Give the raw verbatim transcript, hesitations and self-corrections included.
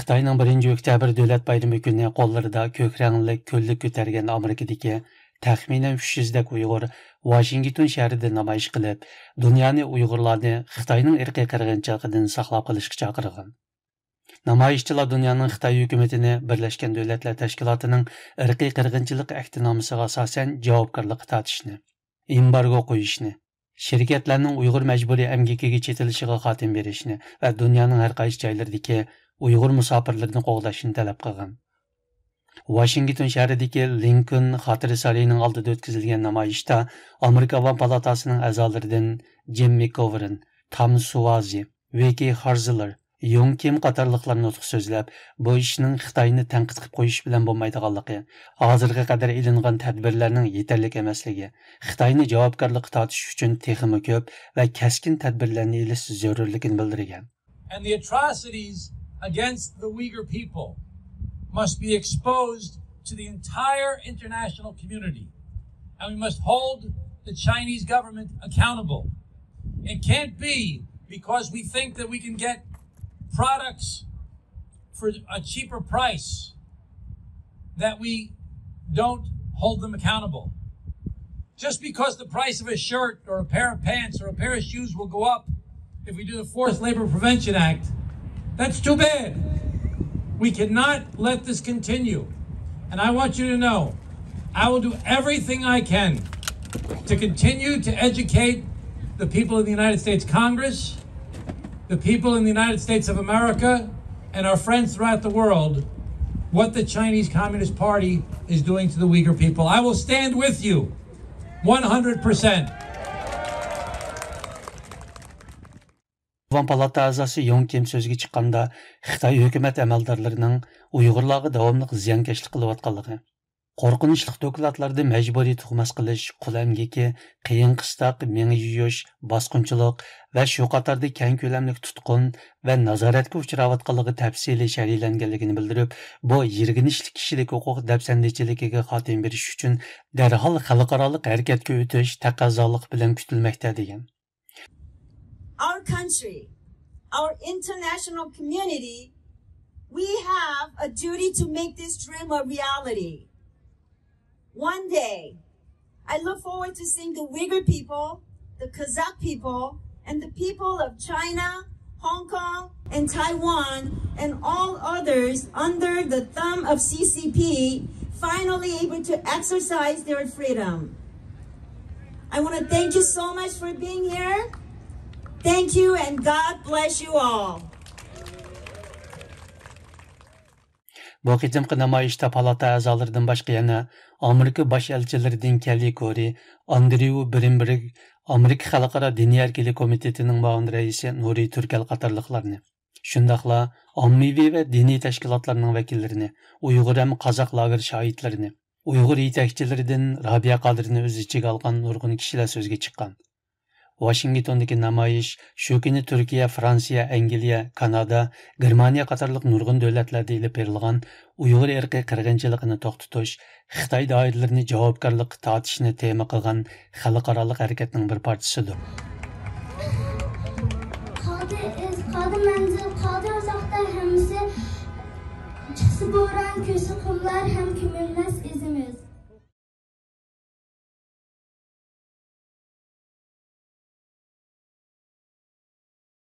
خىتاينىڭ بىرىنچى ئۆكتەبىر دۆلەت بايرىمى كۈنى قوللىرىدا كۆك رەڭلىك كۈنلۈك كۆتەرگەن ئامېرىكىدىكى تەخمىنەن ئۈچ يۈزدەك ئۇيغۇر ۋاشىنگتون شەھىرىدە نامايىش قىلىپ، دۇنيانى ئۇيغۇرلارنى خىتاينىڭ ئىرقىي قىرغىنچىلىقىدىن ساقلاپ قېلىشقا چاقىرغان. نامايىشچىلار دۇنيانىڭ خىتاي ھۆكۈمىتىنى بىرلەشكەن دۆلەتلەر تەشكىلاتىنىڭ ئىرقىي قىرغىنچىلىق ئەھدىنامىسىغا ئاساسەن جاۋابكارلىققا تارتىشنى، ئېمبارگو قويۇشنى، شىركەتلەرنىڭ ئۇيغۇر مەجبۇرىي ئەمگىكىگە چېتىلىشىغا خاتىمە بېرىشنى ۋە دۇنيانىڭ ھەر قايسى جايلىرىدىكى ئۇيغۇر مۇساپىرلىرىنى قوغداشنى تەلەپ قىلغان. ۋاشىنگتون شەھىرىدىكى لىنكولن خاتىرە سارىيىنىڭ ئالدىدا ئۆتكۈزۈلگەن نامايىشتا ئامېرىكا ئاۋام پالاتاسىنىڭ ئەزالىرىدىن جىم مىكگوۋېرن، تام سۇۋازى، ۋىككى خارزلېر، يۇڭ كىم قاتارلىقلار نۇتۇق سۆزلەپ، بۇ ئىشنىڭ خىتاينى تەنقىد قىلىپ قويۇش بىلەن بولمايدىغانلىقى، ھازىرغا قەدەر ئېلىنغان تەدبىرلەرنىڭ يېتەرلىك ئەمەسلىكى، خىتاينى جاۋابكارلىققا تارتىش ئۈچۈن تېخىمۇ كۆپ ۋە كەسكىن تەدبىرلەرنى ئېلىش زۆرۈرلۈكىنى بىلدۈرگەن. And the atrocities against the Uyghur people must be exposed to the entire international community. And we must hold the Chinese government accountable. It can't be because we think that we can get products for a cheaper price that we don't hold them accountable. Just because the price of a shirt or a pair of pants or a pair of shoes will go up if we do the Forced Labor Prevention Act, that's too bad. We cannot let this continue. And I want you to know, I will do everything I can to continue to educate the people in the United States Congress, the people in the United States of America, and our friends throughout the world what the Chinese Communist Party is doing to the Uyghur people. I will stand with you one hundred percent. ئاۋام پالاتا ئەزاسى يۇڭ كىم سۆزگە چىققاندا، خىتاي ھۆكۈمەت ئەمەلدارلىرىنىڭ ئۇيغۇرلارغا داۋاملىق زىيانكەشلىك قىلىۋاتقانلىقى، قورقۇنچلۇق دوكلاتلاردا مەجبۇرىي تۇغماس قىلىش، قۇل ئەمگىكى، قىيىن قىستاق، مېڭە يۇيۇش، باسقۇنچىلىق ۋە شۇ قاتاردا كەڭ كۆلەملىك تۇتقۇن ۋە نازارەتكە ئۇچراۋاتقانلىقى تەپسىلىي شەرھلەنگەنلىكىنى بىلدۈرۈپ، بۇ يىرگىنچلىك كىشىلىك ھوقۇق دەپسەندىچىلىكىگە خاتىمە بېرىش ئۈچۈن دەرھال خەلقئارالىق ھەرىكەتكە ئۆتۈش تەقەززالىق بىلەن كۈتۈلمەكتە، دېگەن. Our country, our international community, we have a duty to make this dream a reality. One day, I look forward to seeing the Uyghur people, the Kazakh people, and the people of China, Hong Kong, and Taiwan, and all others under the thumb of C C P, finally able to exercise their freedom. I want to thank you so much for being here. Thank you and God bless you all. بۇ قېتىمقى نامايىشتا پالاتا ئەزالىرىدىن باشقا يەنە ئامېرىكا باش ئەلچىلىرىدىن كەللى كورى، ئاندريۇ برېنبېرگ، ئامېرىكا خەلقئارا دىنىي ئەركىنلىك كومىتېتىنىڭ مۇئاۋىن رەئىسى نۇرى تۈركەل قاتارلىقلارنى، شۇنداقلا ئاممىۋى ۋە دىنىي تەشكىلاتلارنىڭ ۋەكىللىرىنى، ئۇيغۇر ھەم قازاق لاگېر شاھىتلىرىنى، ئۇيغۇر يېتەكچىلىرىدىن رابىيە قادىرنى ئۆز ئىچىگە ئالغان نۇرغۇن كىشىلەر سۆزگە چىققان. ۋاشىنگتوندىكى نامايىش شۇ كۈنى تۈركىيە، فرانسىيە، ئەنگلىيە، كانادا، گېرمانىيە قاتارلىق نۇرغۇن دۆلەتلەردە ئېلىپ بېرىلغان ئۇيغۇر ئىرقىي قىرغىنچىلىقىنى توختىتىش، خىتاي دائىرىلىرىنى جاۋابكارلىققا تارتىشنى تېما قىلغان خەلقئارالىق ھەرىكەتنىڭ بىر پارچىسىدۇر. قالدى ئىز، قالدى مەنزىل، قالدى ئۇزاقتا ھەممىسى. چىقسا بوران، كۆرسە قۇملار.